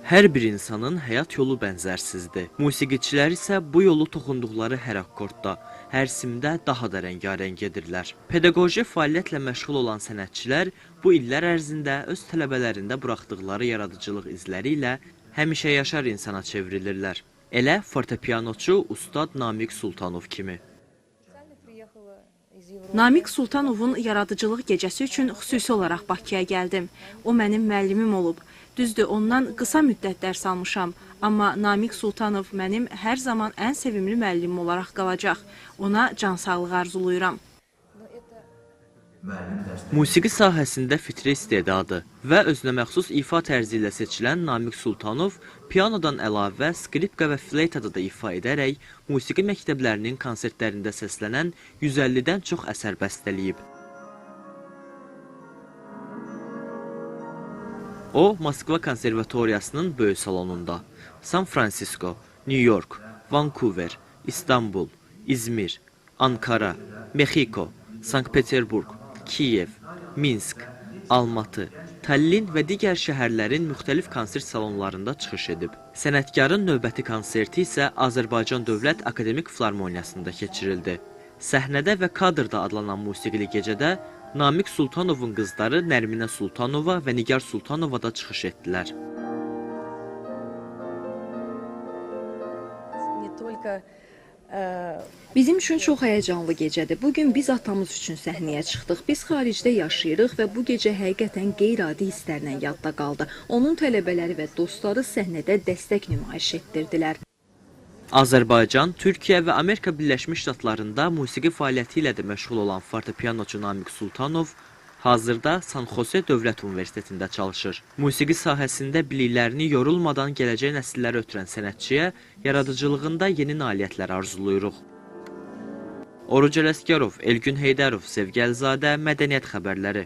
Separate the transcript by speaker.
Speaker 1: Hər bir insanın həyat yolu bənzərsizdir. Musiqiçilər isə bu yolu toxunduqları hər akkordda, hər simdə daha da rəngarəng edirlər. Pedaqoji fəaliyyətlə məşğul olan sənətçilər bu illər ərzində öz tələbələrində buraxdıqları yaradıcılıq izləri ilə həmişə yaşar insana çevrilirlər. Elə fortepianoçu ustad Namiq Sultanov kimi.
Speaker 2: Namiq Sultanovun yaradıcılıq gecəsi üçün xüsusi olaraq Bakıya gəldim. O mənim müəllimim olub. Düzdür, ondan qısa müddət dərs almışam. Amma Namiq Sultanov mənim hər zaman ən sevimli müəllimim olaraq qalacaq. Ona can sağlığı arzulayıram.
Speaker 1: Musiqi sahəsində fitri istedadı və özünə məxsus ifa tərzi ilə seçilən Namiq Sultanov pianodan əlavə skripka və fleytada da ifa edərək musiqi məktəblərinin konsertlərində səslənən 150-dən çox əsər bəstələyib. O, Moskva Konservatoriyasının böyük salonunda, San Fransisko, New York, Vancouver, İstanbul, İzmir, Ankara, Mexiko, Sankt-Peterburq, Kiyev, Minsk, Almatı, Tallin və digər şəhərlərin müxtəlif konsert salonlarında çıxış edib. Sənətkarın növbəti konserti isə Azərbaycan Dövlət Akademik Filarmoniyasında keçirildi. Səhnədə və kadrda adlanan musiqili gecədə Namiq Sultanovun qızları Nərminə Sultanova və Nigar Sultanova da çıxış etdilər.
Speaker 3: Bizim üçün çox həyəcanlı gecədir. Bugün biz atamız üçün səhnəyə çıxdıq. Biz xaricdə yaşayırıq və bu gecə həqiqətən qeyri-adi hisslərlə yadda qaldı. Onun tələbələri və dostları səhnədə dəstək nümayiş etdirdilər.
Speaker 1: Azərbaycan, Türkiyə və Amerika Birləşmiş Ştatlarında musiqi fəaliyyəti ilə də məşğul olan fortepianoçu Namiq Sultanov hazırda San Jose Dövlət Universitetində çalışır. Musiqi sahəsində biliklərini yorulmadan gələcək nəsillərə ötürən sənətçiyə yaradıcılığında yeni nailiyyətlər arzulayırıq. Oruc Ələsgərov, Elgün Heydərov, Sevgi Əlizadə, Mədəniyyət Xəbərləri.